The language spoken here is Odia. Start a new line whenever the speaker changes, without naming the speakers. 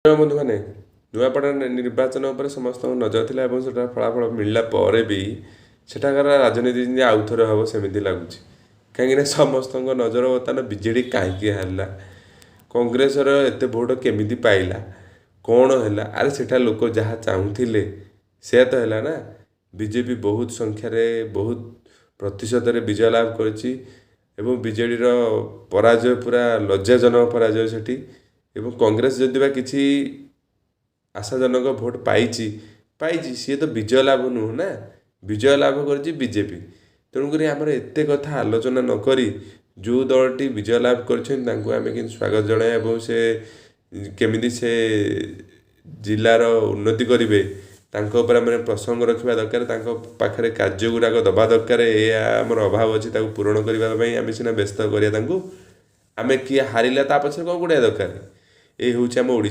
ବନ୍ଧୁମାନେ, ନୂଆପଡ଼ା ନିର୍ବାଚନ ଉପରେ ସମସ୍ତଙ୍କ ନଜର ଥିଲା ଏବଂ ସେଟା ଫଳାଫଳ ମିଳିଲା ପରେ ବି ସେଠାକାର ରାଜନୀତି ଯେମିତି ଆଉ ଥରେ ହେବ ସେମିତି ଲାଗୁଛି, କାହିଁକିନା ସମସ୍ତଙ୍କ ନଜର ବର୍ତ୍ତମାନ ବିଜେଡ଼ି କାହିଁକି ହାରିଲା, କଂଗ୍ରେସର ଏତେ ଭୋଟ କେମିତି ପାଇଲା, କ'ଣ ହେଲା। ଆରେ ସେଠା ଲୋକ ଯାହା ଚାହୁଁଥିଲେ ସେୟା ତ ହେଲା ନା। ବିଜେପି ବହୁତ ସଂଖ୍ୟାରେ, ବହୁତ ପ୍ରତିଶତରେ ବିଜୟ ଲାଭ କରିଛି ଏବଂ ବିଜେଡ଼ିର ପରାଜୟ ପୁରା ଲଜ୍ଜାଜନକ ପରାଜୟ ସେଠି। ଏବଂ କଂଗ୍ରେସ ଯଦି ବା କିଛି ଆଶାଜନକ ଭୋଟ ପାଇଛି, ସିଏ ତ ବିଜୟ ଲାଭ ନୁହଁ ନା, ବିଜୟ ଲାଭ କରିଛି ବିଜେପି। ତେଣୁକରି ଆମର ଏତେ କଥା ଆଲୋଚନା ନକରି ଯେଉଁ ଦଳଟି ବିଜୟ ଲାଭ କରିଛନ୍ତି ତାଙ୍କୁ ଆମେ କେମିତି ସ୍ୱାଗତ ଜଣାଇବା ଏବଂ ସେ କେମିତି ସେ ଜିଲ୍ଲାର ଉନ୍ନତି କରିବେ ତାଙ୍କ ଉପରେ ଆମେ ପ୍ରସଙ୍ଗ ରଖିବା ଦରକାର, ତାଙ୍କ ପାଖରେ କାର୍ଯ୍ୟ ଗୁଡ଼ାକ ଦେବା ଦରକାର। ଏଇଆ ଆମର ଅଭାବ ଅଛି, ତାକୁ ପୂରଣ କରିବା ପାଇଁ ଆମେ ସିନା ବ୍ୟସ୍ତ କରିବା ତାଙ୍କୁ, ଆମେ କିଏ ହାରିଲା ତା ପଛରେ କ'ଣ ଗୋଡ଼େଇବା ଦରକାର। ଏଇ ହେଉଛି ଆମ ଓଡ଼ିଶା।